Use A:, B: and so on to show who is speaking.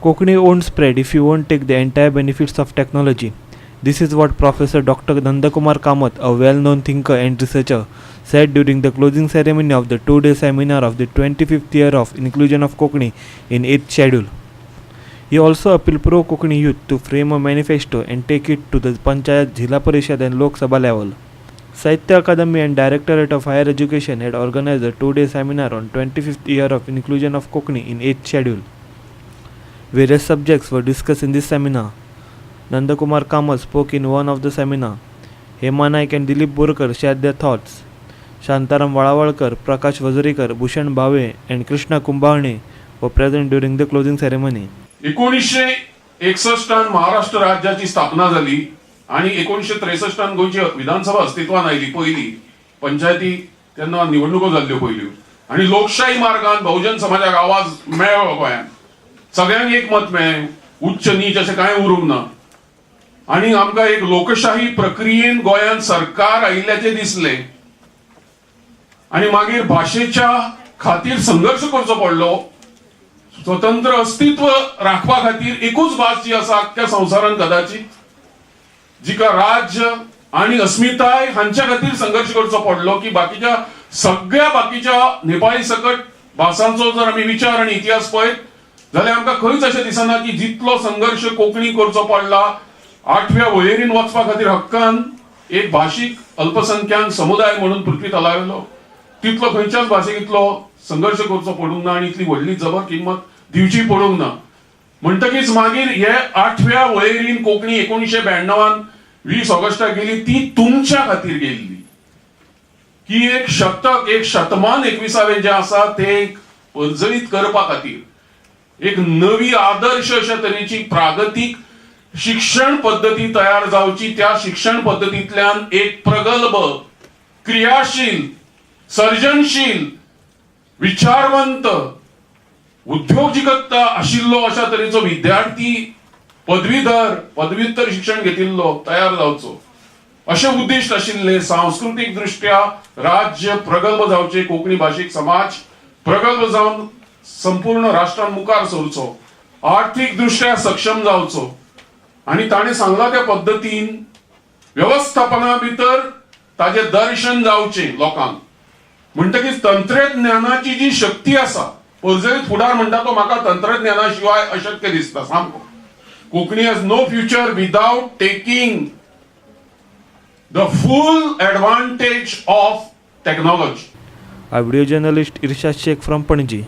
A: Konkani won't spread if you won't take the entire benefits of technology. This is what Professor Dr. Nandakumar Kamath, a well-known thinker and researcher, said during the closing ceremony of the 2-day seminar of the 25th year of inclusion of Konkani in 8th schedule. He also appealed pro-Konkani youth to frame a manifesto and take it to the Panchayat, Zilla Parishad and Lok Sabha level. Sahitya Akademi and Directorate of Higher Education had organized a 2-day seminar on 25th year of inclusion of Konkani in 8th schedule. Various subjects were discussed in this seminar. Nandakumar Kamath spoke in one of the seminar. Hema Naik and Dilip Borkar shared their thoughts. Shantaram Valavalkar, Prakash Vazarikar, Bhushan Bhave and Krishna Kumbhane were present during the closing ceremony.
B: 1961 Maharashtra राज्याची स्थापना जाली आणि 1963 गोंयची विधानसभा अस्तित्वात आयली. पयली पंचायती तेन्ना निवडणुको जाल्ल्यो पयल्यो आनी लोकशाही मार्गान बहुजन समाजाक आवाज मेळ्ळो. गोंयांत सगळ्यांक एक मत मेळ्ळें, उच्च नीच अशें कांय उरूंक ना आनी आमकां एक लोकशाही प्रक्रियेन गोंयांत सरकार आयिल्ल्याचें दिसलें. आनी मागीर भाशेच्या खातीर संघर्श करचो पडलो. स्वतंत्र अस्तित्व राखपा खातीर एकूच भास जी आसा अख्ख्या संवसारांत कदाचित, जिका राज्य आणि अस्मिताय हांच्या खातीर संघर्श करचो पडलो की बाकीच्या सगळ्या बाकीच्या नेपाळी सकट भासांचो जर आमी विचार आनी इतिहास पळयत जाल्यार आमकां खंयच अशें दिसना की जितलो संघर्श कोंकणी करचो पडला आठव्या वळेरीन वचपा खातीर, हक्कान एक भाशीक अल्पसंख्याक समुदाय म्हणून पृथ्वी तलावेलो, तितलो खंयच्याच भाशेक इतलो संघर्श करचो पडूंक ना आनी इतली व्हडली जबर किंमत दिवची पडूंक ना. म्हणटकीच मागीर हे आठव्या वळेरीन कोंकणी 1992 20 ऑगस्टाक गेली, ती तुमच्या खातीर गेल्ली की एक शतक, एक शतमान 21वें जें आसा तें एक पर्जळीत करपा खातीर एक नवी आदर्श अशा तरेची प्रागतीक शिक्षण पद्दती तयार जावची. त्या शिक्षण पद्दतींतल्यान एक प्रगल्भ, क्रियाशील, सर्जनशील, विचारवंत, उद्योजिकता आशिल्लो अशा तरेचो विद्यार्थी, पदवीधर, पदव्युत्तर शिक्षण घेतिल्लो तयार जावचो अशें उद्दिश्ट आशिल्ले. सांस्कृतीक दृष्ट्या राज्य प्रगल्भ जावचे, कोंकणी भाशीक समाज प्रगल्भ जावन संपूर्ण राष्ट्रान मुखार सरचो, आर्थीक दृष्ट्या सक्षम जावचो आनी ताणें सांगला त्या पद्दतीन वेवस्थापना भितर ताजें दर्शन जावचें लोकांक. म्हणटकीच तंत्रज्ञानाची जी शक्ती आसा, पर्जळीत फुडार म्हणटा तो म्हाका तंत्रज्ञाना शिवाय अशक्य दिसता सामको. Konkani has no future without taking the full advantage of technology.
A: A video journalist Irshad Sheikh from Panaji.